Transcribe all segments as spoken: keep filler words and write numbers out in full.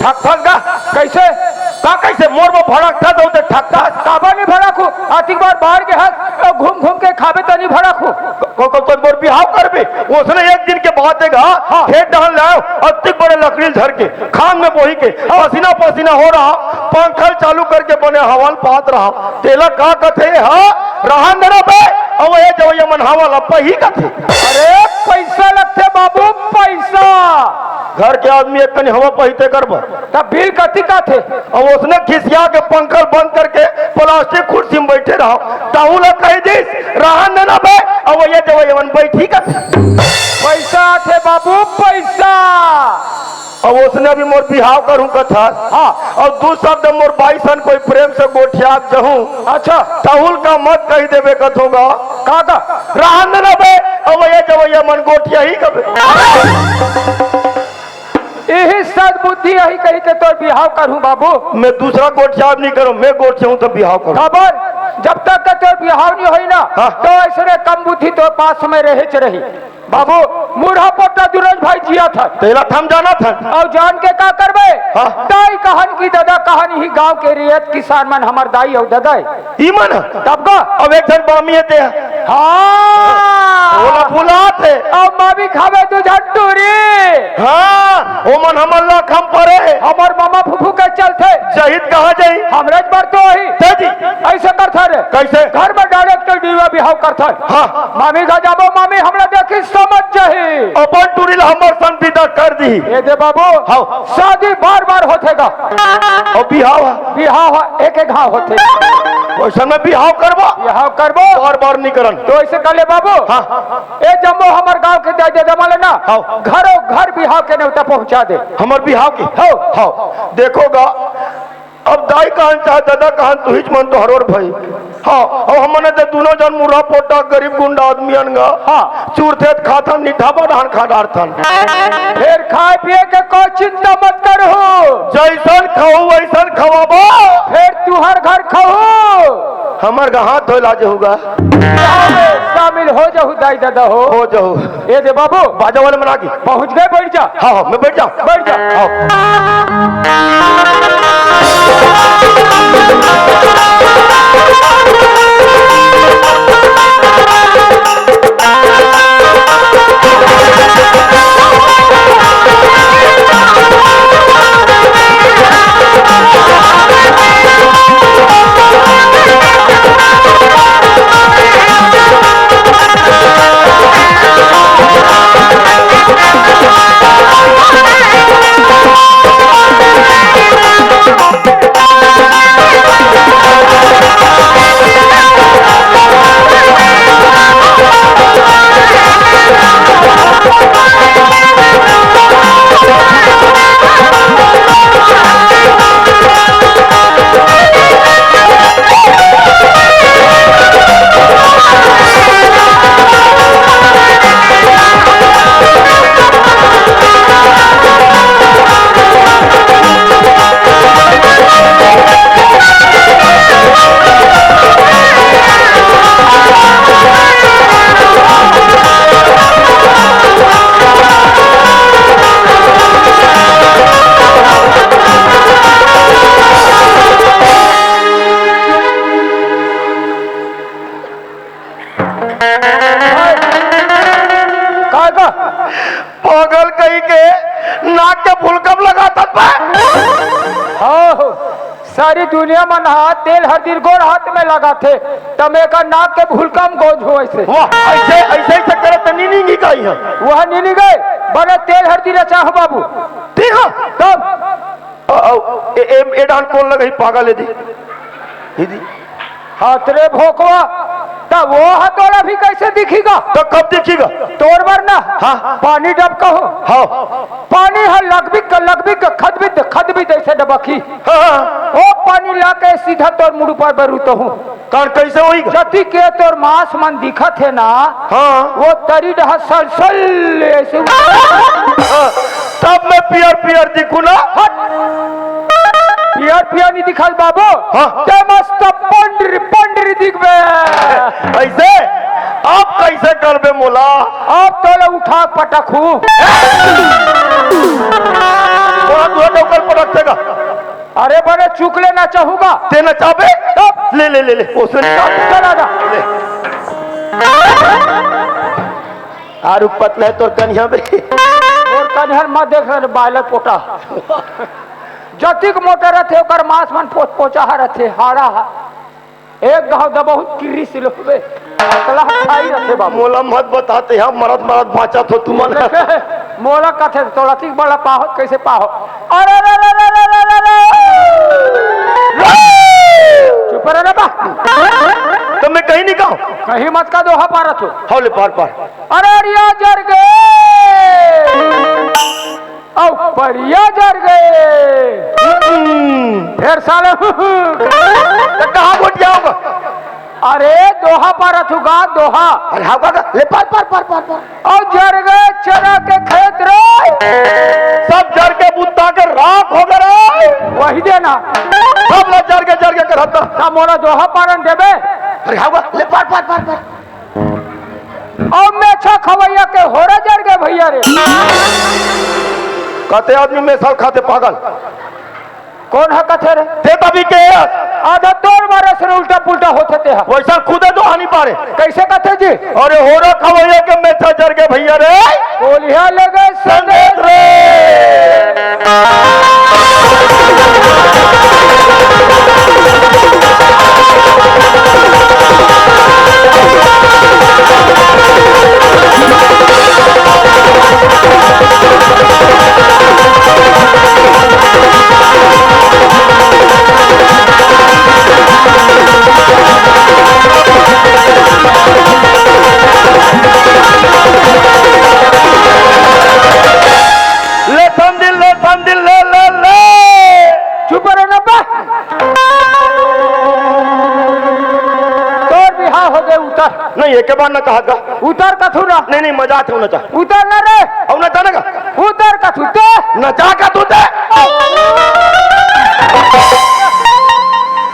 ठकथस गा। कइसे? का कइसे? मोर बर भड़कथस, अउ ते ठकथस। काबर नइ भड़कहूं? अतिक बार बाहर गे हस, घूम घूम के खाबे त नइ भड़कहूं? को, को, तो मोर बिहाव करबे? ओसने एक दिन के बात हे गा, हाँ। खेत डहन ले आएंव, अतिक बड़े लकड़ी ल धर के, खांग में बोही के, हाँ। पसीना पसीना हो रहा, पंखा ल चालू करके बने हवा ल पात रहा। तेला का कथे, हाँ? रहन दे ना बे, अउ ए जवइया मन हवा ल पही कथे। अरे, पइसा लगथे बाबू, पइसा। घर के आदमी एक कनी हवा पही ते करबा। त बिल कतिक आथे? अउ ओसने खिसिया के पंखा ल बंद करके प्लास्टिक कुर्सी में बइठे रहा। तहूं ला कहि दिस, "रहन दे ना बे, अउ ए जवइया मन बइठी कथे।" पइसा आथे बाबू, पइसा। अउ ओसने अभी मोर बिहाव करहूं कथस। हाँ। अउ दू शब्द मोर बाई सन कोई प्रेम से गोठियात जहूं। अच्छा। तहूं ल का मत कहि देबे कथों गा। का का? "रहन दे ना बे, अउ ए जवइया मन गोठियाही कबे।" इही सद्बुद्धि अही कहिके तोर बिहाव करहूं बाबू। मैं दूसरा गोठियाव नइ करंव, मैं गोठियाहूं त बिहाव करंव। काबर? जब तक के तोर बिहाव नइ होही ना, हाँ। त अइसने कम बुद्धि तोर पास में रहेच रही। बाबू, मुरहा पोट्टा दुनों भाई जियत हे। तेला त हम जानत हन। अउ जान के का करबे? हाँ। दाई कहन कि ददा कहन, इही गांव के रइयत किसान मन हमर दाई अउ ददा ए। ई मन ह? तब का? अब एक झन बामी हे ते। हाँ। ओला बुलात हे। अब मामी खाबे दू झन टूरी। हाँ, ओमन हमन ला खम परे हे। हमर मामा फूफू के चलथे। जहित कहाँ जाही? हमरेच बर तो आही। ते जी। अइसे करथन रे। कइसे? घर में direct डिवा बिहाव करथन। हाँ। मामी घर जाबो, मामी हमला देखही समझ जाही। अपन टूरी ला हमर सन बिदा कर दिही। ए दे बाबू। हाँ। शादी बार बार होथे गा। अउ बिहाव ह? बिहाव ह, एक एक घांव होथे। वइसन में बिहाव करबो? बिहाव करबो। बार बार नइ करन। त अइसे कर ले बाबू। हाँ। ए जम्मो हमर गांव के दाई ददा मन ल ना, हाँ। घरो घर बिहाव के नेवता पहुंचा दे। हमर बिहाव के? हाँ। हाँ। देखो गा, अब दाई कहन चाहे ददा कहन, तुहिच मन तो हरोर भाई। हाँ, अउ हमन ते दुनों झन मुरहा पोट्टा गरीब गुंडा आदमी अन गा। हाँ। चुरथन खाथन, निठाबा धान खा डारथन। फेर खाए पिए के कोई चिंता मत करहू। जइसन खाहू वइसन खवाबो। फेर तुंहर घर खाहू। हमर गा हाथ धोए ला जहू गा। शामिल हो जहू दाई ददा हो। हो जहू। ए दे बाबू। बाजा वाले मन आगे। पहुंच गे, बइठ जा। हाँ, हाँ, मैं बइठ जांव। बइठ जा। हाँ। का गा? पागल कहीं के, नाक के फुलकम लगाथस बे। हाँ, सारी दुनिया मन हा तेल हरदी गोड़ हाथ में लगाथे, त मैं का नाक के फुलकम गोंजहूं अइसे। वाह, अइसे, अइसे, अइसे करत त नी निंगी काई ह। वह नी निंगे, बने तेल हरदी रचाहूं बाबू। ठीक है। तब अ, अ, ए, ए, ए डाहन कोन लगही पागल ए दी? ए दी? हाथ रे भोकवा, त वो ह तोला भी कइसे दिखही गा? त कब दिखही गा? तोर बर ना, हाँ। पानी डबकहूं। हाँ। पानी ह लगबिक, लगबिक, खदबिक, खदबिक अइसे डबकही। हाँ, हाँ। ओ पानी लाके सीधा तोर मुड़ ऊपर बरूतहूं। कान कइसे होही गा? जति के तोर मांस मन दिखत हे ना, हाँ। वो तरी डहर सल सल अइसे उठ- हाँ, तब मैं पियर पियर दिखहूं ना। हट। पियर पियर नइ दिखस बाबू। हाँ। ते मस्त पंडरी पंडरी दिखबे। अइसे? अब कइसे करबे मोला? अब तोला उठा के पटकहूं। थोड़ा दूर डौकल पटक देगा। अरे बड़े चुकले नचाहूँ गा। ते नचाबे? तब? ले, ले, ले, ले। ओसे निकाल। चला जा। ले। आरू पतला हे तोर कनिहा बे। मोर कनिहा ल मत देख रे बायलर पोटा। जतिक मोटा रथे ओकर मांस मन पोच पोचाहा रथे, हाड़ा हा। एक घाव दबहू त किर्री सिलोबे। पतला खाई रथे बाबू। मोला मत बता ते हा मरत मरत बाँचत हो तुमन। मोला कथे तोला तीक बड़ा पाहो, कइसे पाहो? अरे, अरे, अरे, अरे, अरे, अरे, अरे। चुप रह रे बा। त मैं कहीं नहीं कहूँ। कहीं मत का दोहा पारत हो। हव ले पार, पार। अरे अरिया जर गे। अउ परिया जर गे। हम्म। फेर साले त कहाँ गोठियाहूँ गा? अरे दोहा पारत हूँ गा, दोहा। अरे हाँ गा, ले पार, पार, पार, पार, पार। अउ जर गे चना के खेत रे। सब जर के बुत्ता के राख हो गे रे। वही दे ना। सब ला जर गे, जर गे करत। त मोला दोहा पारन देबे? अरे हाँ गा, ले पार, पार, पार, पार। अउ मेछा खवइया के होरा जर गे भइया रे। कते आदमी मेछा ल खाथे पागल? कोन ह कथे रे? ते तभी के। आधा तोर मारे से उल्टा पुल्टा होथे ते ह। वइसन खुदे दोहा नइ पारे। कइसे कथे जी? अरे होरा खवइया के मेछा जर गे भइया रे। कोलिहा लगे संदेश रे। ले संदिल, ले संदिल, ले, ले, ले। चुप रह ना बा। तोर बिहाव हो गे, उतर। नहीं, एके बार ना कहा गा। उतर कथू ना। नहीं, नहीं, मजाक हे, नचा। उतर ना रे। अउ नचा ना गा। उतर कथू ते। नचा कथू ते।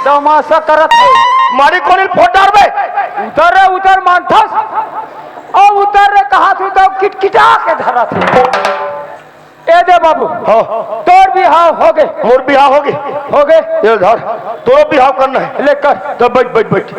तमाशा करत हे। मारी कोनी फोटार बे। उतर रे, उतर मानथस। अउ उतर रे, कहा तू तो किटकिटा के धरत हे। ए दे बाबू, हाँ। तोर बिहाव हो गे। मोर बिहाव हो गे? हो गे। ये धर, तोरो बिहाव करना हे। ले कर। तो बैठ, बैठ, बैठ।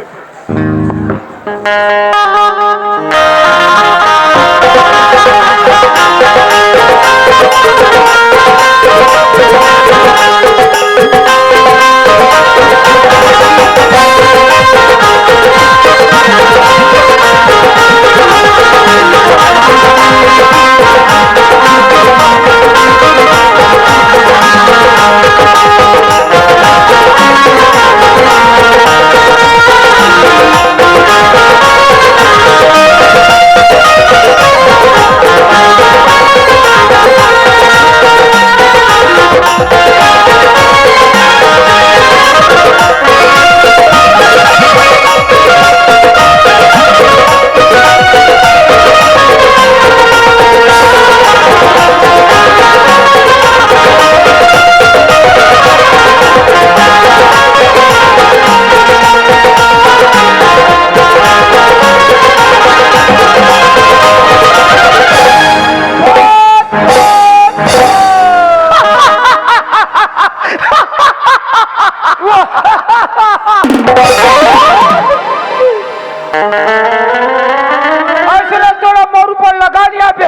अइसे ल तोला मोर ऊपर लगा दिया बे।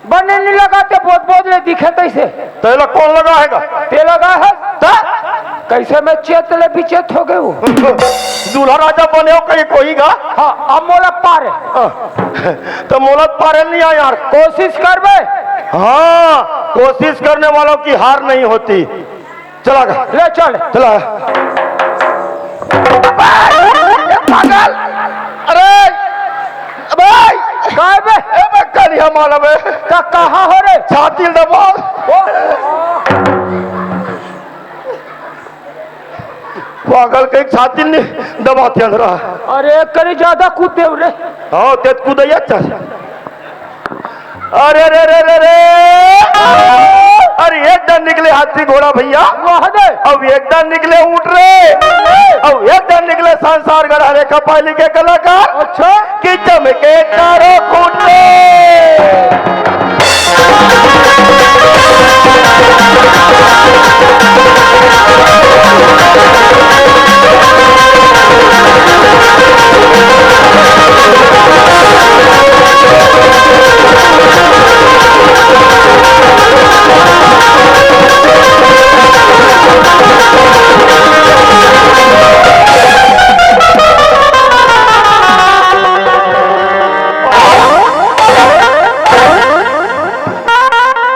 बने नइ लगा ते बोध बोध ले दिखे तइसे। तेला कोन लगा हे गा? ते लगा हे। त? कइसे मैं चेत ले बिचेत हो गेंव। दूल्हा राजा बने हो कहीं कोई गा? हाँ, अब मोला पारे। हाँ। त मोला पारे नइ आय यार। कोशिश करबे। हाँ, कोशिश करने वालों की हार नहीं होती। चला गा। ले चल। चला। अबे, ए पागल। अरे, अबे। काय बे? ए बे, करिया माला बे। त कहाँ हो रे? छाती ल दबा। ओ। पागल कहीं छाती ल नइ दबाथे अंधरा। अरे, करी जादा कूद देव रे। हाँ, ते कूदइया चल। अरे रे रे रे रे। अरे एक दन निकले हाथी घोड़ा भइया। वाह दे। अब एक दन निकले ऊंट रे। अब एक दन निकले संसार गढ़ा रे कपाली के कलाकार। अच्छा। कि चमके चारों खूंट रे।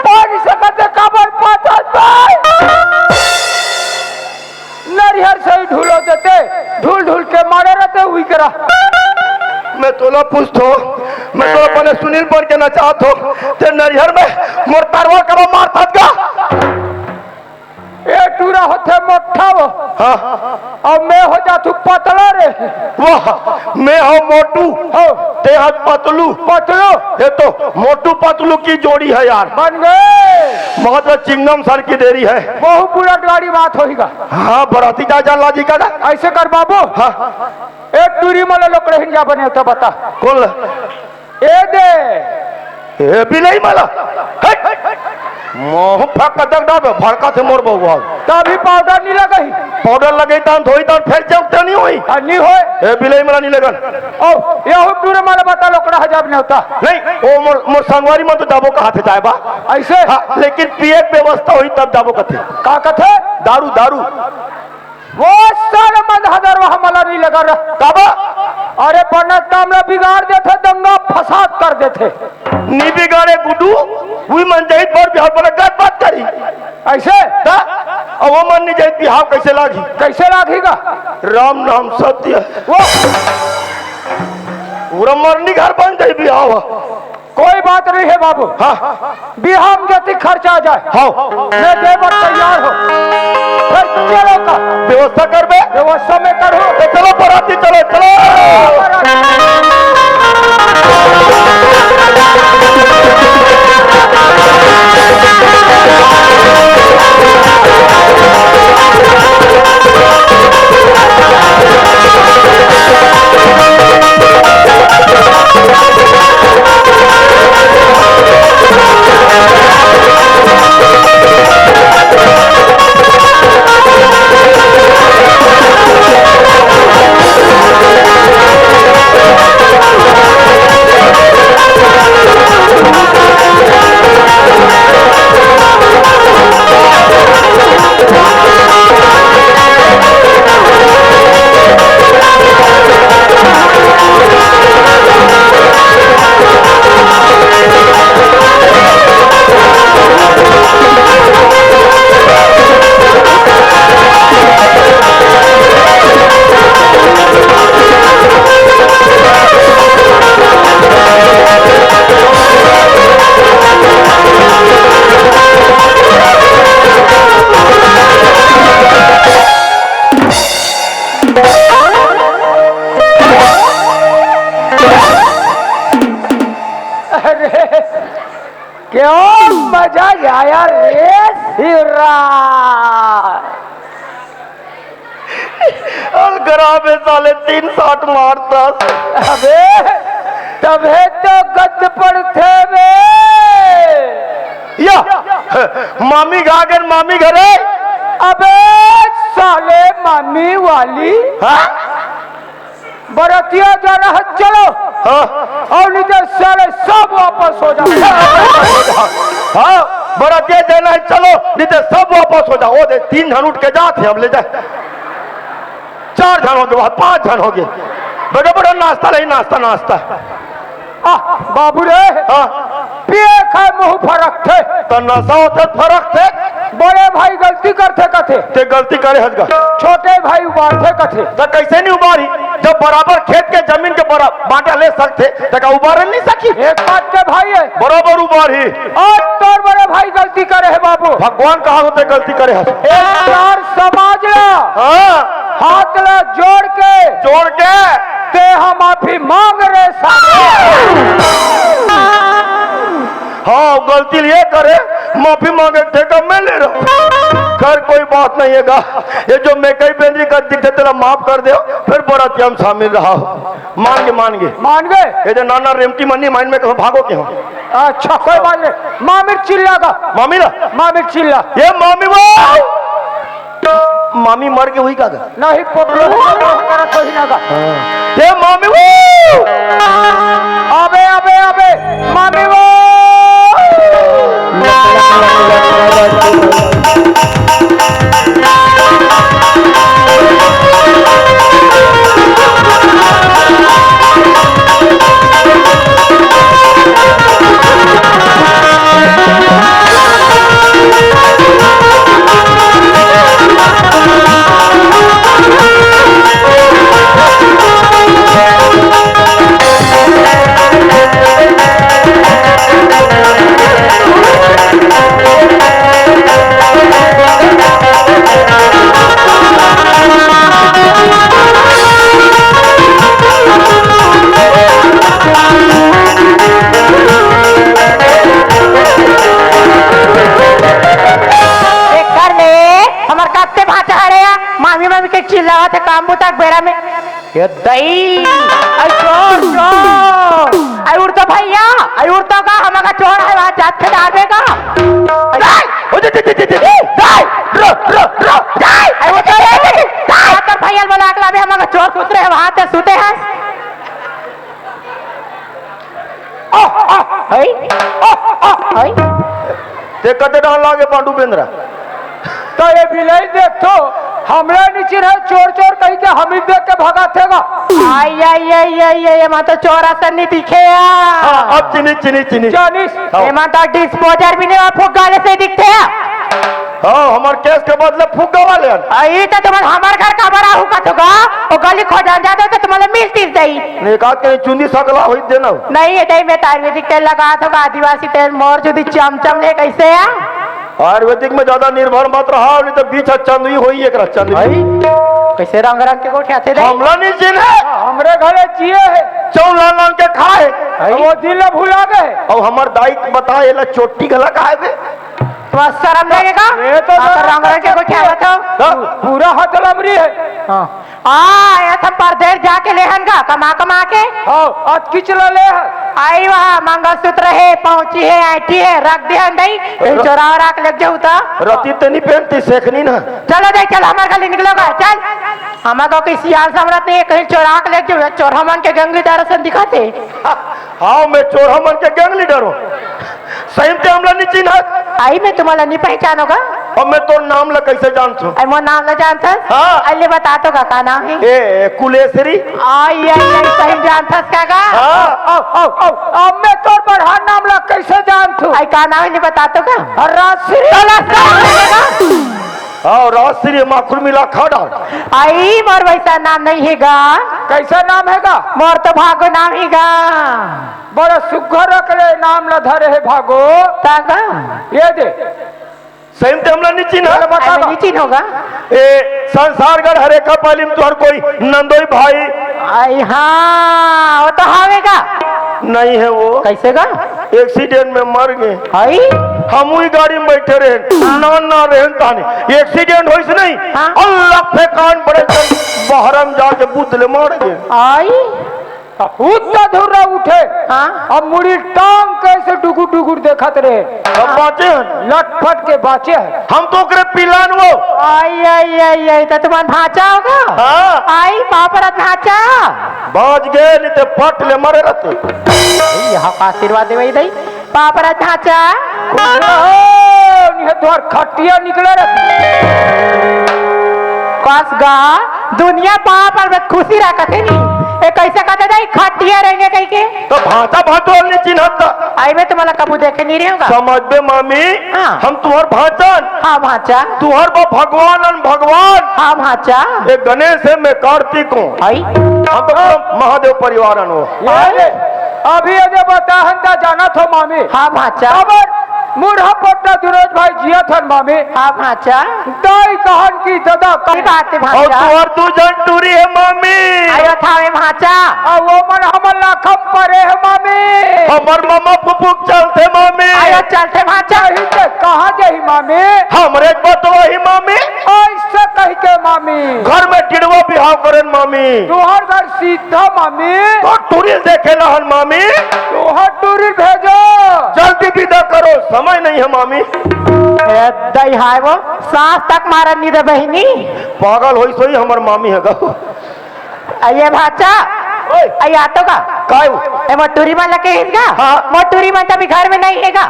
पानी सकत हे, काबर पाथत भाई? नरिहर सही ढूलो देते, ढूल ढूल के मारे रहते उही करा। मैं तोला पूछथो, मैं तोला बने सुनील बन के नचाथो, ते नरिहर में मोर तरवा करा मारथस गा। ए टूरा होथे मोठा वो। हाँ। अउ मैं हो जाथू पतला रे। वाह, मैं हव मोटू, हो। ते हस पतलू। पतलू। ये तो मोटू पतलू की जोड़ी है यार। बन गए। बहुत चिंगम सर की देरी है। बहुत बुरा गाड़ी बात होईगा। हाँ, बराती जा, जा लाजी का जा। ऐसे कर बाबू। हाँ। ए टूरी मला लोकड़े हिन जा बने तो बता। कौन ल-? ए दे। ए बिलई मला। हट। मोह फक दग डाबे, भड़का थे मोर बउआ। तभी पाउडर नहीं लगही। पाउडर लगई तान, धोई तान, फेर जब ते नहीं होई। आ, नहीं होय। ए बिलई मला नहीं लगन। ओ, यहू टूरे मला बता लोकड़ा हजाब नहीं होता। नहीं, ओ मोर, मोर संगवारी मन तो जाबो कहा थे जाए बा। ऐसे? हाँ, लेकिन पिए के व्यवस्था होई तब जाबो कथे। का कथे? दारू, दारू। वो साला मन हदर वह मला नहीं लगा रहा। काबर? अरे बनत काम ला बिगाड़ देथे, दंगा फसाद कर देथे। नी बिगाड़े गुड्डू, उही मन जाइत बर बिहाव बने गलत बात करी। ऐसे? ता? अब वो मन नहीं जाइत बिहाव कैसे लागी? कैसे लागी गा? राम नाम सत्य है। वो पूरा मरनी घर बन जाई बिहाव। कोई बात नहीं है बाबू। हाँ। बिहाव में जति खर्चा आ जाए, हाँ। मैं दे बर तैयार हूँ। फिर चलो का व्यवस्था करबे? व्यवस्था मैं करूँ। तो चलो बराती, चलो, चलो। अरे, क्या मजा आया रे शिवराज। अलगरा में साले तीन साठ मारता। अबे, तभे तो गद्द पड़थे बे। या, मामी गा गन, मामी घरे। अबे, साले मामी वाली। हाँ? बरतिया जाना है, चलो। हाँ। अउ नहीं तो साले सब वापस हो जाओ। हाँ, बरतिया जाना है, चलो, नहीं तो सब वापस हो जाओ। ओ दे, तीन झन उठ के जात हे, हम ले जाए। चार झन हो गए, वहाँ पाँच झन हो गए। बड़े बड़े नाश्ता नहीं, नाश्ता, नाश्ता। आह, बाबू रे। हाँ। पिए खाए मुंह फरक थे। त नशा होथे फरक थे। बड़े भाई गलती करथे कथे। ते गलती करे हस गा। छोटे भाई उबारथे कथे। त कैसे नहीं उबारी? जब बराबर खेत के जमीन के बरा-, बांटा ले सकथे, त का उबारे नहीं सकी? एक बात के भाई है। बराबर उबारी। आज तोर बड़े भाई गलती करे है बाबू। भगवान कहा होते गलती करे हस। एक चार समाज ला। हाँ। हाथ ला जोड़ के। जोड़ के। ते हम माफी मांग रे साले। हाँ, गलती लिए करे, माफी मांगे ठेका मैं ले रहा हूँ। खैर, कोई बात नहीं है गा। ये जो मैं कई बेंदरी का दिखे, तेला माफ कर दे, फिर बरातिया में शामिल रहा हो। मान गे, मान गे। मान गे? ये जो नाना रेमटी मन्नी माइन में कहो भागो के हो। अच्छा, कोई बात नहीं। मामिर चिल्ला गा। मामिर? मामिर चिल्ला। ये मामी वो! मामी मर के हुई का गा? नहीं, पकड़ो, पकड़ो, हमारा कोई ना गा। हाँ। ये मामी वो! अबे, अबे, अबे, मामी वो! एकर ले हमर कत्ते भांचा हरे या, मामी मामी के चिल्लावत हे काम बुता के बेरा में। ये दई, आई चोर, चोर, आई उड़ तो भैया, आई उड़ तो का, हमका चोर हे, वहाँ जात के डाल देगा। दई, ओ दे, दे, दे, दे, दे, दई, रो, रो, रो, दई, आई वो तो ले, दई, दई, तो भैया बोला अगला भी हमका चोर सुत रहे, वहाँ ते सुते हैं। आह, आह, है? आह, आह, है? ते कते डाल लागे पांडू बेंदरा? तो ये बिलाई देख तो, हमला नी चिन्हे, चोर चोर कही के हम ही देख के भगाथे गा। आई, आई, आई, आई, आई, एमा तो चोर असन नी दिखे या। हाँ, अब चिन्ही, चिन्ही, चिन्ही। जानिस? हाँ। एमा तो डिस्पोजर भी नहीं हुआ, फुग्गा ले से दिखथे या। हाँ, हमार केस के बदले फुग्गा वाले हन। आई तो तुमन हमार घर का बड़ा हुकत होगा, वो गली खोजन जाते तो तुम्हारे मिलती सही। ने कहा कहीं चुंदी सकला होई देना। नहीं, ये दही में तो आयुर्वेदिक तेल लगा तो का आदिवासी तेल मोर जुदी चमचम ले कैसे है? आयुर्वेदिक में ज्यादा निर्भर मत रहा, नहीं तो बीच चंदुई होई, एक रहा चंदुई। भाई, कैसे रंग रंग के गोठियाथे दे? हमला नहीं चिन्हे। हमरे घरे जिए है। चौला नाम के खाए। भाई। वो दिल भुला गए। और हमार दाई बता, एला चोटी गला काहे बे? तो शर्म लगेगा? ये तो हाँ, तो रंग रंग के गोठियावत हो। हाँ। पूरा हाथ लमरी है। हाँ। आ, ये सब परदेस जाके लेहन गा, कमा कमा के। हाँ, अतकिच ल ले है। आई वहाँ मंगलसूत्र है, पहुँची है, आँटी है, रख दे हन दई। ये चोरा वोरा के लेके जाऊ तो। रति ते नहीं पहनती, सेखनी ना। चलो दे, चल, हमारे गली निकलो गा, चल। हमारे को कोई सियान समरत नहीं है, कहीं चोरा के लेके जाऊ, चोर हमन के गैंग लीडर असन दिखाते। हाँ, मैं चोर हमन के गैंग लीडर हूँ। सही में ते हमला नहीं चिन्हत। आई मैं तुम्हाला नहीं पहचानोगा। अब मैं तोर नाम ला कैसे जानथो? आई मोर नाम ला जानथस? हाँ। आई ले बता तो का, का नाम है? ए, कुलेश्वरी। आई, आई, आई, सही जानथस का का? हाँ। ओ, ओ, ओ, अब मैं तोर बढ़ा नाम ला कैसे जानथो? आई का नाम है, नहीं बता तो का? राजश्री। तलाश कर लेगा। हाँ, राजश्री माखुर मिला खा डाल। आई मोर वैसा नाम नहीं है गा। कैसा नाम है गा? मोर तो भागो नाम है गा। बड़ा सुग्घर रख ले नाम ला धरे है भागो। तागा? ये दे। सही में ते हमला नहीं चिन्हा? अरे बता अरे बा। नहीं चिन्होगा। ए, संसारगढ़ हरेका पाली में तुहर कोई नंदोई भाई? आई हाँ, वो तो हावेगा। नहीं है वो। कैसे गा? एक्सीडेंट में मर गए। आई? हम वही गाड़ी में बैठे रहे। हाँ। ना, ना रहन ताने। एक्सीडेंट होइस नहीं? हाँ। अल्लाह फेकान पड़े तो बहरम जाके बूत ले मार गए। आई? उतना धुर्रा उठे। हाँ। अब मुड़ी टांग कैसे डुगुर डुगुर देखत रहे। अब बाँचे हन। लटपट के बाँचे हन। हम तो ओकरे पिलान वो। आई, आई, आई, आई, तो तुम्हार भांचा होगा? हाँ। आई, पापरत भांचा। बाँच गए, नहीं तो पट ले मरे रहते। यहाँ का आशीर्वाद दे वही दई। पापरत भांचा। ओहो, ये तोहर खटिया निकले रे। कस गा, दुनिया पाप और में खुशी रह कथे नहीं। ए, कैसे कहते जाई, खटिया रहेंगे कहीं के? तो भांचा भांटोल नहीं चिन्हत। आई में तुम्हाला कबू देखे नहीं रहे होगा। समझ बे मामी, हाँ। हम तुहर भांचन। हाँ, भांचा। तुहर बा भगवान अन भगवान। हाँ, भांचा। ए गणेश है, मैं कार्तिक हूँ। आई। हम तो पूरा महादेव परिवार अन हो। ये ले, अभी ये बता हम का जाना थो मामी। हाँ, भांचा। खबर मुरहा पट्टा दुनों भाई जियत हन मामी। हाँ भांचा। दाई कहन कि ददा कही बात है अउ भांचा। तुहर दू झन टूरी हे मामी। आयो थावे भांचा। अउ वो मन हमन ला खम परे हे मामी। हमर ममा फुफुक चलथे मामी। आयो चलथे भांचा। कही ते कहाँ जाही मामी? हमरे बतवा ही मामी। ऐसे कही के मामी। घर में टिड़वा बिहाव करेन मामी। तुहर घर सीधा मामी। तो टूरी देखे ला हन मामी। तुहर टूरी भेजो। जल्दी विदा करो, समय नहीं है मामी। ए, दई हाय वो, सांस तक मारन नी दे बहिनी। पागल होई सोई हमर मामी हे गा। अये भांचा, ओए। अये आतो का? काय? ए मोर टूरी मन लगे हेगा? हाँ। मोर टूरी मन तभी घर में नहीं हेगा।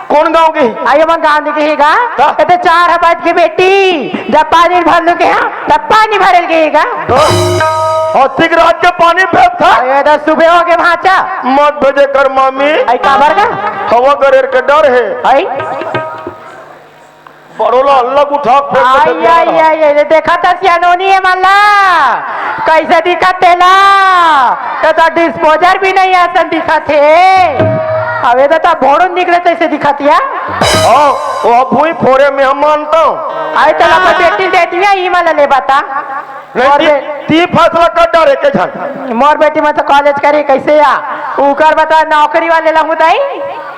कौन गाँव के? अये मन गाँव के हेगा। हाँ। ए ते चार ह बात के बेटी, जब पानी भर लू के हाँ, तब पानी भरल के हेगा। हाँ। अतिक रात के पानी फेंक था? अये तो सुबह हो गए भांचा। मत भेजे कर मामी। अये काबर का? हवा गरेर के डर है। अये? बड़ोला अलग उठा फेंक आई, देते आई, हैं। आई, आई, देखा था सियानोनी है मल्ला, कैसे दिखत तेला, तो, तो डिस्पोजर भी नहीं ऐसा दिखत है। अबे तो, तो भोड़ो निकले तैसे दिखत या। हाँ, वो भूई फोरे में हम मानता हूँ। आई तो अपन बेटी दे दिया, ई मला ले बता। नहीं, और ती, बे- ती फैसला कर डारे के झन। मोर बेटी में तो कॉलेज करी कैसे या, उकर बता नौकरी वाले ला हूँ दाई।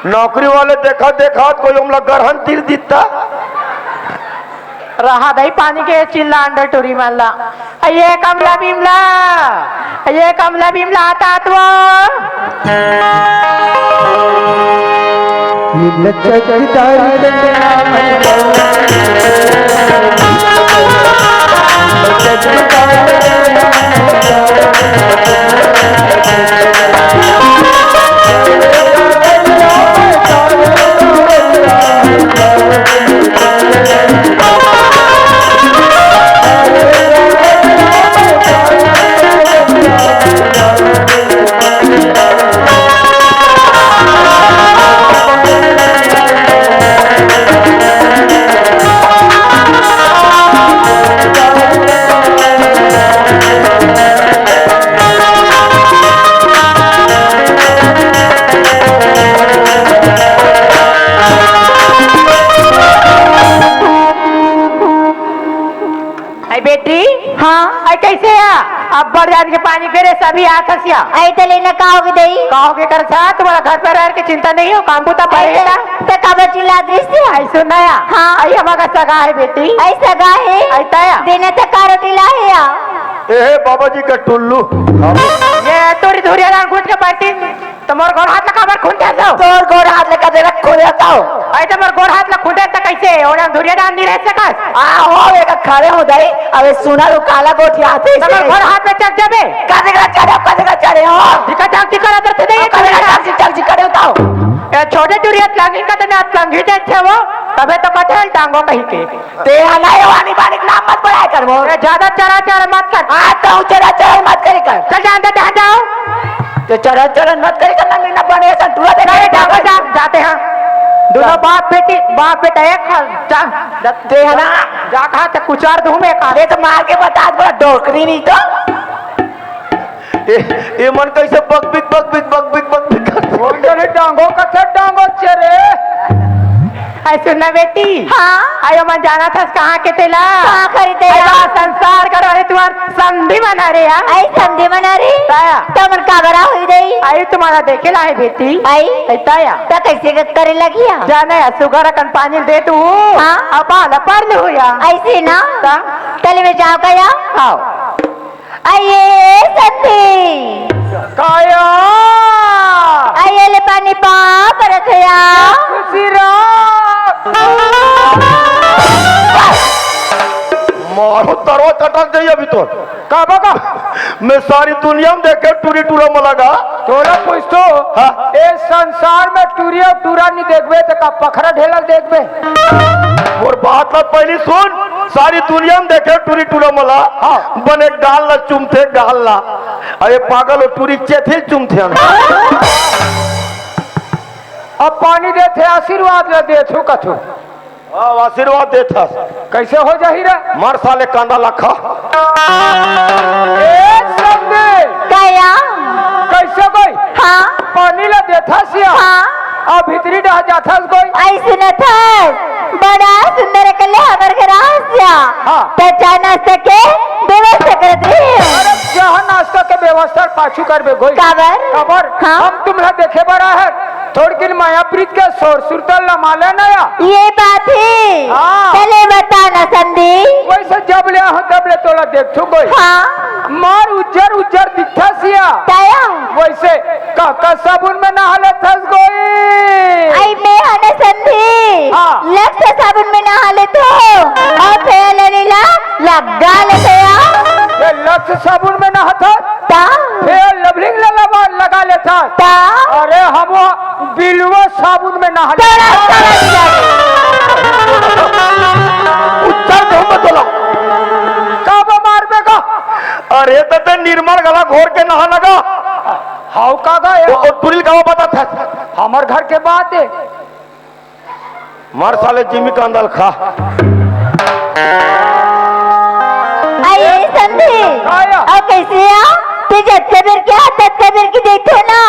नौकरी वाले देखा देखा कोई हमला गरहन तीर दिता। रहा दई पानी के चिल्ला अंडर टूरी मन ला। ये कमला बिमला, ये कमला बिमला तात वो। आई बेटी। हाँ। आई कैसे है? अब्बड़ जान के पानी फेरे सभी आत हसिया। आई ते लेना का होगे दई? का होगे कर सा? तुम्हारा घर पर रह के चिंता नहीं हो, काम बूता आई पड़ेगा। ते, ते काबर चिल्ला दृश्य? आई सुनाया। हाँ। आई हमारा सगा है बेटी। आई सगा है। आई ताया। देना ते का रोटी ला है या? ए हे बाबा जी का टुल्लू। ये तोरी धुरिया डाल घुट के बैठी। तो मोर गोड़ हाथ ला काबर खूंदे हस? तोर गोड़ हाथ ला का देना खूंदे हस? अरे तो मोर गोड़ हाथ ला खूंदे त कैसे? ओला धुरिया डाल नहीं रह सकस? आ हो, एक खड़े हो दई। अबे सुना लो, काला गोठिया आते तो मोर गोड़ हाथ में चढ़ जाबे। कदे का चढ़े, कदे का चढ़े हो? दिखा टांग दिखा रहा तो नहीं, कदे का टांग से चढ़ जी खड़े होता हो। ए छोटे टुरिया लंगी का तो ना लंगी दे छे वो, तबे तो कथे टांगो कहीं के। ते हा नहीं हो, आनी बानी के नाम मत बढ़ाया कर मोर। ए, ज्यादा चरा चरा मत कर। हाँ, तो चरा चरा मत करी कर। चल जान दे, जहाँ जाओ। तो चरा चरा मत करी कर ना, मेरा बने ऐसा टूरा दे नहीं, दे। जाओ, जा, जाते हैं। दोनों जा। बाप बेटी, बाप बेटा एक हल, जा, जा। ते है ना? जा, कहाँ थे कुचार दूँ मैं, कहाँ? ये तो मार के बता, बड़ा डोकरी नहीं तो। ए, ए मन कैसे बकबिक, बकबिक, बकबिक, बकबिक करथे? कौन करे डांगो, कथे डांगो चेरे? ऐ सुन ना बेटी। हाँ? आयो मन जाना थस कहाँ के तेला? कहाँ खरीदे आई या? बा संसार कर वाले तुम्हार समधी मन हरे या? आई समधी मन हरे? ताया। त मन काबरा हुई दई? आई तुम्हारा देखे ला है बेटी। आई? आई ताया। त कैसे क-, करे लगी या? जाना या, सुगर अकन पानी दे तू। हाँ? अब आला पर लू या। ऐसे ना? ता? तले में जाओ का या? आओ। आइए संती। काया? आइए ले पानी पा परत या। खुशी रहो। मारो तरवा चटक जाइए अभी तो। का बका? मैं सारी दुनिया में देखे टूरी टूरा मलागा। तोला पूछतो, हाँ। ए संसार में टूरी अउ टूरा नहीं देखबे त का पखरा ढेला देखबे? मोर बात ला पहली सुन, सारी दुनिया में देखे टूरी टूरा मला, हाँ। बने गाल ला चुमथे, गाल ला। अरे पागल हो, टूरी चेथे चुमथे हम। अब पानी देथे, आशीर्वाद ला देथू कथू। हाँ, आशीर्वाद देथस। कैसे हो जाही रे? मर साले कांदा लखा। ए संदे। काया? कैसे कोई? हाँ। पानी ला देथस या? हाँ। अब भीतरी डह जाथस कोई? अइसे न था, बड़ा सुंदर कले हमर घर आस जा। हाँ। त चाय नाश्ता के व्यवस्था करत रही। अरे, चाह नाश्ता के व्यवस्था पाछू करबे गोई। काबर? काबर? हाँ। हम तुम्हला देखे बर आए हन। थोड़किन माया प्रीत के शोर सुरता लमा ले ना या। ये बात हे। हाँ। चले बता ना संदी। वइसे जब ले आए हन तब ले तोला देखथों गोई। हाँ। मार उज्जर उज्जर दिखथस या। काया? वइसे का का साबुन में नहा लेथस गोई? अई मैं हने संदी। हाँ। लक्स साबुन में नहा लेथों। अउ फेयर लवली ला लगा लेथों या। ये लक्स साबुन में नहाथस? ता? फेयर लवली ला लगा, लगा लेथस? ता? अरे हम वो बिलवा साबुन में नहा ले। तोरा साला बिलाड़ी। उज्जर धुम तोला। का बा मारबे का? अरे त ते निर्मल गला घोर के नहा लगा। हाउ का गा ये? ओ, ओ, तुरिल का बा बता था। हमर घर के बात हे। मार साले जिमी कांदा ल खा। अई संदी। आया। अउ कइसे आ? ते जतका बेर के आ, ततका बेर के देखथों ना।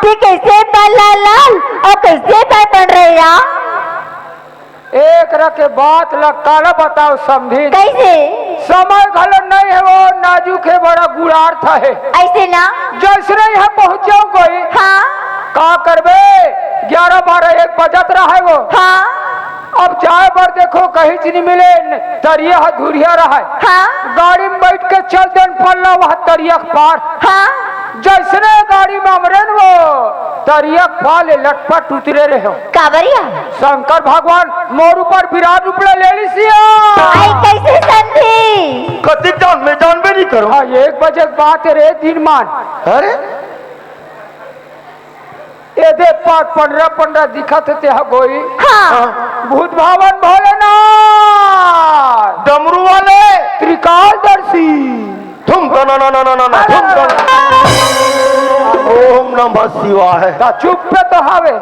ते कइसे बाल लाल लाल अउ कइसे बाल बन रहे या? एकरा के बात ला काला बताओ समधी। कइसे? समय घलो नइ हे, वो नाजुक हे, बड़ा गुड़ार था हे। अइसे ना? जइसने इहाँ पहुँच जाओ कोई। हाँ। का करबे? ग्यारह बारह एक बजत रहे वो। हाँ। अब जाए बर देखो कहीं च नइ मिले, तरिया ह धुरिया रहे। हाँ। गाड़ी में बइठ के चल देन पल्ला वहाँ तरिया के पार। हाँ। जइसने गाड़ी में अमरेन वो तरिया के पार ले लटपट उतरे रहे हो। काबर या? शंकर भगवान मोर ऊपर विराट रूप ले ले लिस या। अई कइसे संदी? कतिक जान में जानबे नइ करो। हाँ, एक बजे के बात हे रे दिन मान। अरे? ए दे पार पंडरा पंडरा दिखत हे ते ह गोई। हाँ। भूत भावन भोलेनाथ। डमरू वाले। त्रिकालदर्शी। थुम तना ना ना ना ना ना, थुम तना। ओम नमः शिवाय। ता चुप पे तो हावे।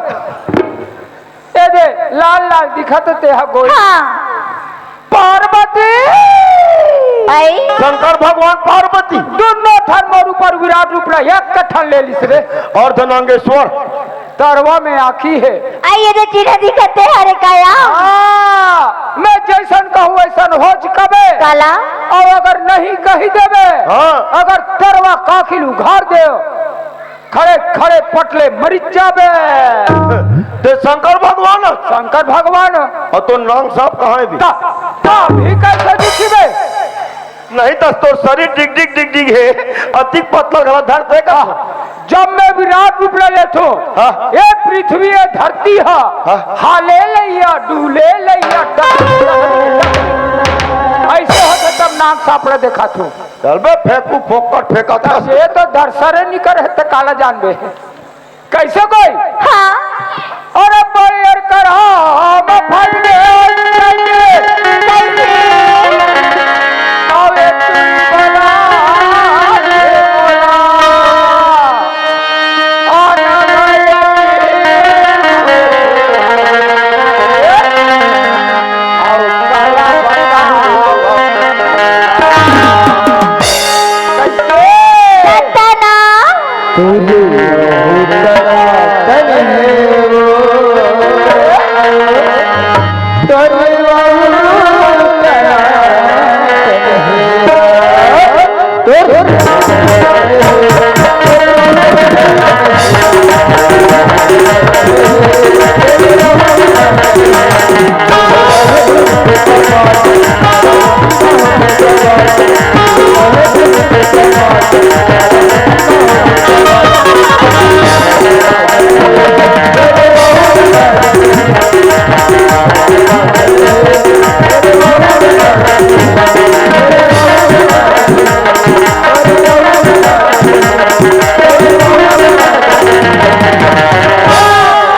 ए दे, लाल लाल दिखत हे ते ह गोई। हाँ। पार्वती। अई। शंकर भगवान पार्वती। दुनों ठन मोर ऊपर विराट रूप ला एक ठन ले लिस रे। अर्धनांगेश्वर। तरवा में आँखी हे। अई ये दे चिन्हा दिखत हे हरे काया। हाँ, मैं जइसन कहूँ वइसन हो चुकाबे। काला। अउ अगर नहीं कही देबे, हाँ। अगर तरवा काखिल उघार देव, खड़े खड़े पटले मरिच जाबे। ते शंकर भगवान? शंकर भगवान। अउ तो नांग सांप कहाँ हे भी? ता, ता भी कइसे दिखिबे? नहीं त तोर शरीर डिग डिग डिग डिग हे, अतिक पतला गला धर दे का? जब मैं विराट रूप ले लेथों, हाँ। ए पृथ्वी, ए धरती ह, हाँ। हाले लइया, डूले लइया, डग, डग, डग। अइसे होथे तब नांग सांप ला देखाथों। चल बे, फेंकू फोकट फेंका था। ये तो दरसरे निकर हे त काला जानबे। कइसे कोई? हाँ। अरे बोल यार कर, हाँ, हाँ, मैं फंस गया, फंस गया। अबे तू बता, ये बोला। आना भाई। और काला बता। कइसे? सतना।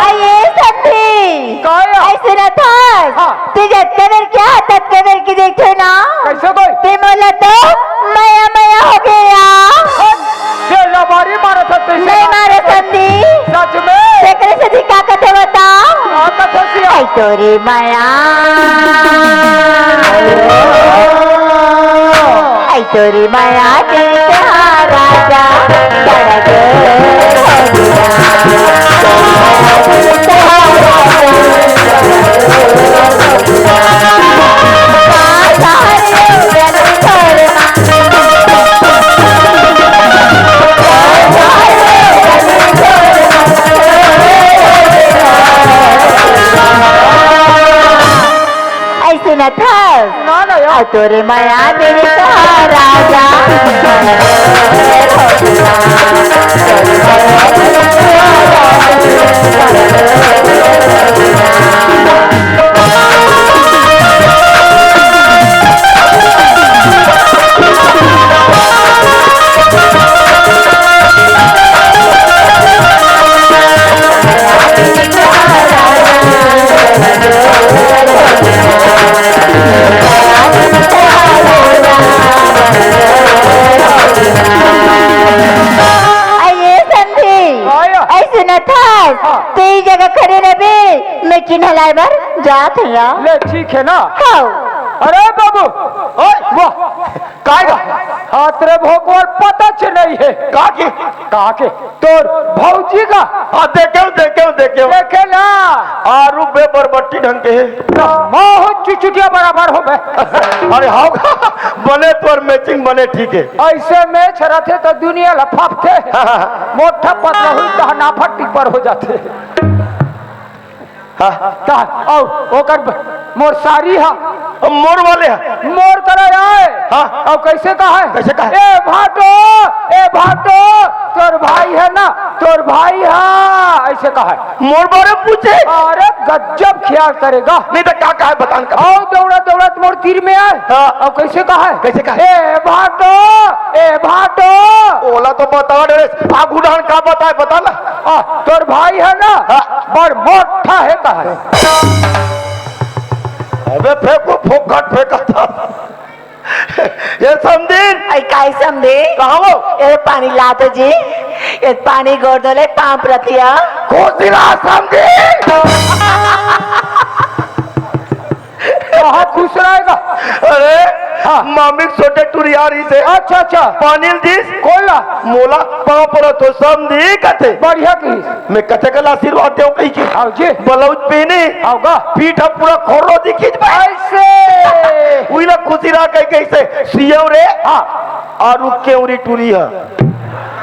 अये संधी, का या? अइसे न था। हाँ। ते जतके बेर के हा, ततके बेर के देखथे ना। कइसे कोई? ते मोला तो मया मया हो गया। ये लबारी मारत हे तइसे। नहीं मारे संधी। सच में? तेकरे से दी का कथे बता? का कथे सिया? आई तोरी मया। आई तोरी मया के राजा सड़क हो गया। तोरे मया बिन कहा राजा। अरे समधी, आया। ऐसे न था, हाँ। तेरी जगह खड़े रहे, मैं चिन्ह लाए बर जात हूँ यार। ले, ठीक है ना? हाँ। अरे बाबू, ओए, वाह, काय गा? हाथ रे भगवान, पता च नहीं है। का के? का के? तोर भौजी का? हाँ, देखे हूँ, देखे हूँ, देखे हूँ। देखे ना? आरू बे बरबट्टी ढंग के है। महू चुचुटिया बराबर हो बे। अरे हाँ, बने तोर matching बने, ठीक है। ऐसे match रथे तो दुनिया ला फापथे। हाँ, हाँ, हाँ। मोटा पतला हुई तो नाफा टिप्पर हो जाथे। हाँ। ता, औ, ओकर ब-, मोर सारी हा। मोर वाले हा। मोर करा आए। हाँ। औ कैसे कहा है? कैसे कहा है? ए भाटो, ए भाटो, तोर भाई है ना, तोर भाई हा, ऐसे कहा है। मोर बारे पूछे? अरे गजब ख्याल करेगा। नहीं तो का कहा है, बतान का। औ दौड़ा दौड़ा मोर तीर में आए। हाँ। औ कैसे कहा है? कैसे कहा है? ए भाटो, ए भाटो। ओला तो बता दे रे, आगू डान का बताए, बता ना। आ, तोर भाई है ना? हाँ। बड़ मोटा है कहा है। अबे फेंको, फोकट फेंका था। ये समधी। आई, काय समधी? कहाँ हो? ए, पानी ला तो जी। ए, पानी गोड़ धोले, पाँव परत हँव। खुश रहा समधी। कहाँ खुश रहेगा? अरे, हाँ। मामी के छोटे टुरी आ रही से। अच्छा, अच्छा। पानी ल दिस। कोला। मोला पाँव परत हँव समधी कथे। बढ़िया कहिस। मैं कथे कला आशीर्वाद देव कही के। हाँ जी। ब्लाउज पहने। हाँ गा। पीठ ह पूरा खोरो दिखिस बे। ऐसे। उही ला खुशी रहा कही के ऐसे। सियव रे। हाँ। आरू केवरी टुरी ह।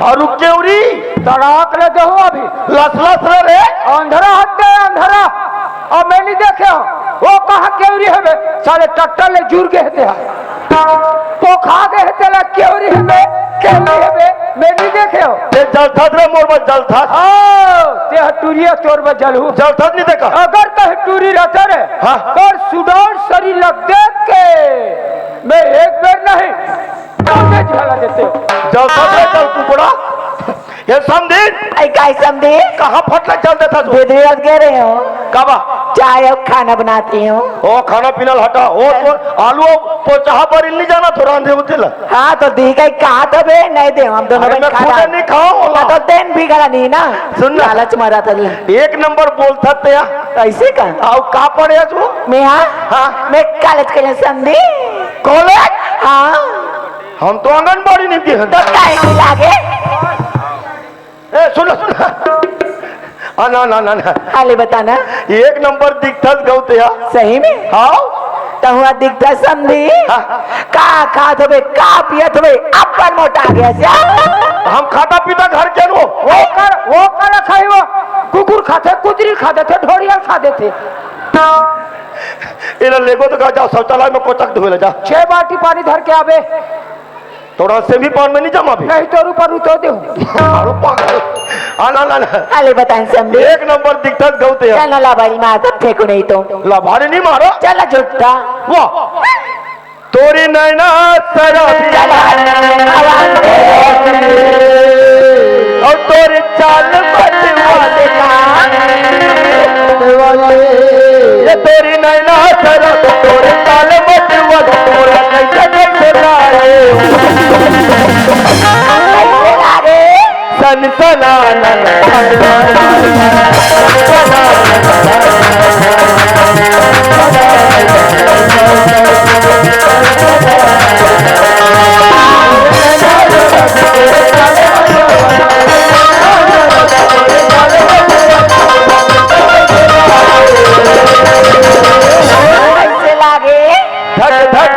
आरू केवरी। तड़ाक ले देहूँ अभी। लस लस रे रे। अंधरा हट गया, अंधरा। अब मैं नहीं देखे हँव। वो कहाँ केवरी हे बे? साले ट्रैक्टर ले जुर गए थे। पोखा गए थे ला केवरी हे बे, केवरी हे बे। मैं नहीं देखे हँव। ते जलथस रे मोर बर जलथस। हाँ, ते ह टुरिया तोर बर जलहूँ। जलथस नहीं देखा। अगर कहीं टुरी रहता रे, हाँ। तोर सुडौल शरीर ला देख के मैं एक बेर नहीं, दो बेर झला देते। जलथस रे जल कुकड़ा। ये समधी। आई, काय समधी? कहाँ फटला चल देता तू? बेदरी रख गए रहे हो। काबर? चाय और खाना बनाती हूँ। ओ, खाना पीना ल हटा। ओ, तो आलू और पोचहा बर नहीं जाना तो रांधे होते ला। हाँ, तो दी गई कहा तो बे, नहीं दे, हम दोनों अरे, बहन मैं खाना। खुद नहीं खाऊं, ना तो देन भी गला नहीं ना। सुन ना। लालच मारा था ले। एक नंबर बोलता ते यार। ऐसे का? आओ, का पढ़े तू? मैं, हाँ? हाँ। मैं कॉलेज के लिए समधी। कॉलेज? हाँ। हम तो आंगनबाड़ी नहीं गए हैं। तो काहे नहीं लागे? ए, सुन, सुन। आ, ना, ना, ना, ना। हाले बता ना। एक नंबर दिखथस गौतया। सही में? हाँ। तहुआ दिखथस समधी। हाँ। का खात हबे, का पियत हबे, अपन मोटा गया सा। हम खाता पीता घर के नो। वो कर, वो कर खाई वो। कुकुर खाथे, कुतरी खा देथे, ढोरिया खा देथे। एला लेगो तो का जाओ, शौचालय में कोचक धोए ले जा। छह बाल्टी पानी धर के आबे। तोरा सेमी पान में नहीं जमा भी। नहीं तो ऊपर उतर दे। आरो पागल। आ, ना, ना, ना। अले बतान समधी। एक नंबर दिखथस गौतया। चल ना लाबारी मार, तब फेंको नहीं तो। लाबारी नहीं मारो। चल ना झुट्टा। वाह। तोरी नैना शराबी। चल ना, आवाज दे। और तोरी चाल बचवा देना। ये तोरी नैना शराबी, तोरी चाल बचवा, तोरा कैसे कैसे लाए। कैसे ला रे? सन सनानन। कैसे लागे? धक धक।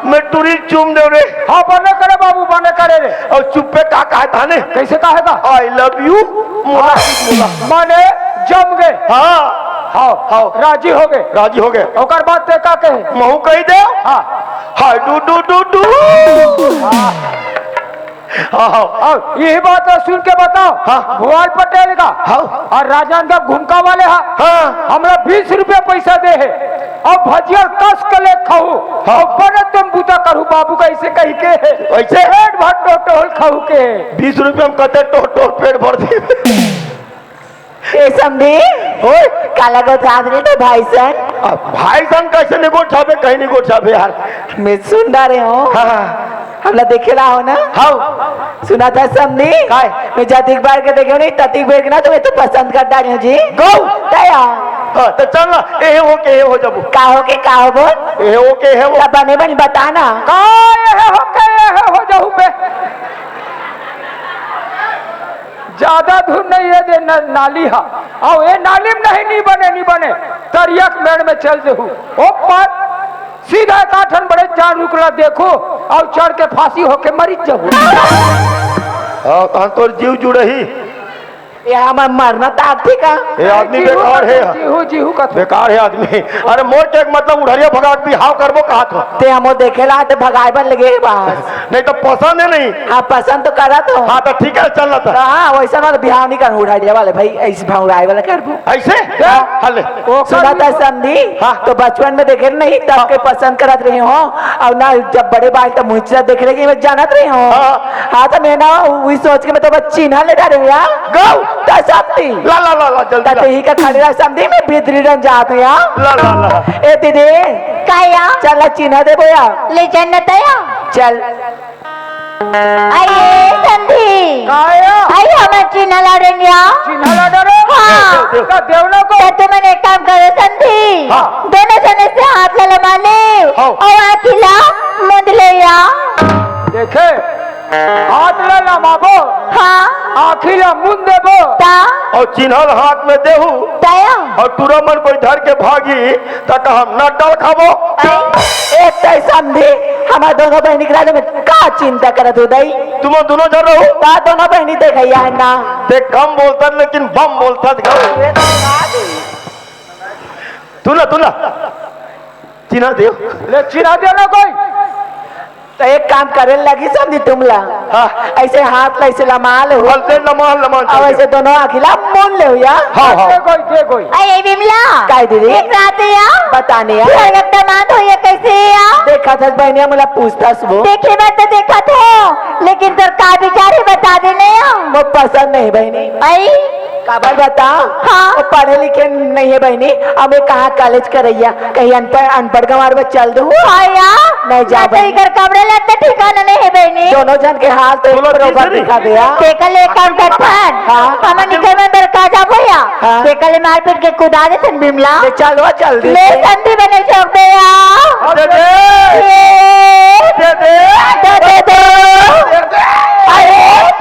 मैं टूरी चूम देव रे। हाँ, बने करे बाबू, बने करे रे। अउ चुप्पे का कहे ताने? कइसे कहे गा? I love you, मोला, हाँ। मोला। माने जम गे। हाँ। हाँ, हाँ। राजी हो गे। राजी हो गे। ओकर बाद तें का कहे? महूँ कहि देव। हाँ। हाय डू डू डू डू। हाँ। हाँ, हाँ। अउ इही बात ला सुन के बताव। हाँ। भुआल पटेल का हाँ। अउ राजनांदगांव घुमका वाले हा। हाँ। हमला बीस रुपया पइसा दे हे। अउ भजिया ल कस के ले खाहू। हाँ। अउ बने तें बूता करहू बाबू कइसे कहि के हे। अइसे? पेट भर टोह टोह ल खाहू के हे। बीस रुपया म कते टोह टोह ल पेट भर देबे। ए समधी, ओए। काला गोठात रे तो भाई सन? अब भाई सन कइसे नइ गोठाबे, कहीं नइ गोठाबे यार। मैं सुन डारे हँव। हाँ, हाँ। हमला देखे ला हो ना? हाँ। सुनत हस समधी? काय? मैं जतिक बार के देखे हँव ना, ततिक बेर के ना तो मैं तो पसंद कर डारे हँव जी। गौ? तया। हाँ, त चल ना, एहे हो के, एहे हो जाबो। का हो के, का हो बोल? एहे हो के, एहे हो। त बने बने बता ना। का एहे हो के, एहे हो जाहू बे? जादा दूर नइ हे दे न-, नाली हा। अउ ए नाली म नहीं, नइ बने, नइ बने। तरिया के मेड़ में चल देहू। ओ पार सीधा एकाठन बड़े जान रुख ला देखहू अउ चढ़ के फांसी होके मरिच जाहू। हाँ, तहन तोर जीव जुड़ही। ए हमर मरना ताकथे का? ए आदमी जीहू बेकार हे। कथो, जीहू, जीहू कथो। बेकार हे आदमी। अरे मोर के मतलब उढ़रिया भगा के बिहाव करबो कहत हों। तें हमो देखे ला, तें भगाए बर लगे हे बस। नहीं त पसंद हे नहीं। हाँ, पसंद तो करत हों। हाँ, त ठीक हे, चल ना त। हाँ, वइसन वाला बिहाव नइ करहूँ, उढ़रिया वाले भाई, अइसे भौंराए वाला करबो। अइसे? हाँ। हले। सुनत हस समधी? हाँ। त बचपन में देखे नहीं, तब हाँ। के पसंद करत रहे हों, अउ ना जब बड़े बाय त मुझसे देखे रहे, मैं जानत रहे हों। हाँ। हाँ, त मैं ना उही सोच के मैं तो बस चिन्हा ले डारे हँव या। गौ। त समधी। ला, ला, ला, ला, जल्दी त ला। तेही का खड़े रह समधी, मैं भीतरी रन जात हँव या। ला, ला, ला। ए दीदी। का या? चल ना चिन्हा देबो या। ले चल ना तया। चल। अई समधी। का या? अई हमर चिन्हा ला डारेन या। चिन्हा ला डारे? हाँ। देव, देव, देव। त देव ना को। त तुमन एक काम करो समधी। हाँ। दोनों झन अइसे हाथ ला लमा ले। हाँ। अउ आँखी ला मूंद ले या। देखे, हाथ ला लमाबो। हाँ। आँखी ला मूंद देबो। त? अउ चिन्हा ल हाथ में देहू। तया। अउ टूरा मन कोई धर के भागही, त का हम नट डाल खाबो? अई, एक तय समधी, हमर दोनों बहिनी के राज में का चिंता करत हो दई? तुमन दोनों झन रहू। त दोनों बहिनी देखइया हे ना। तें कम बोलथस, लेकिन बम बोलथस गा। तू ना, तू ना। चिन्हा देव। ले चिन्हा देव ना कोई। त एक काम करे लगही समधी तुमला। हाँ। अइसे हाथ ला अइसे लमा लेहू। हल्के लमा, लमा अउ चल। अइसे दोनों आँखी ला मूंद लेहू या। हाँ, हाँ। दे कोई, दे कोई। अई, ए बिमला। काय दीदी? एक बात या। बता ना या। घर का दामाद हो या कइसे या? देखत हस बहिनी, मोला पूछथस वो। देखे बर त देखत हों, लेकिन तोर का विचार हे बता दे ना या। वो पसंद नहीं बहिनी। अई? काबर बता? हाँ। वो पढ़े लिखे नहीं हे बहिनी, अब ये कहाँ कॉलेज करइया, कहीं अनपढ़, अनपढ़ गंवार में चल दूँ। हाँ या। नहीं जा ना तो बहिनी। इकर कपड़े लत्ते ठिकाना नहीं हे बहिनी। दोनों झन के हाल तो एक बरोबर दिखा दे या। तेकर ले एक काम करथन। हाँ। हमन निकल में बरका जाबो या। हाँ। तेकर ले मारपीट के कुदा देथन बिमला। ले चल वो जल्दी ले से। समधी बने चौक दे या। दे दे। ये। दे दे। दे दे दो। दे दे। अरे।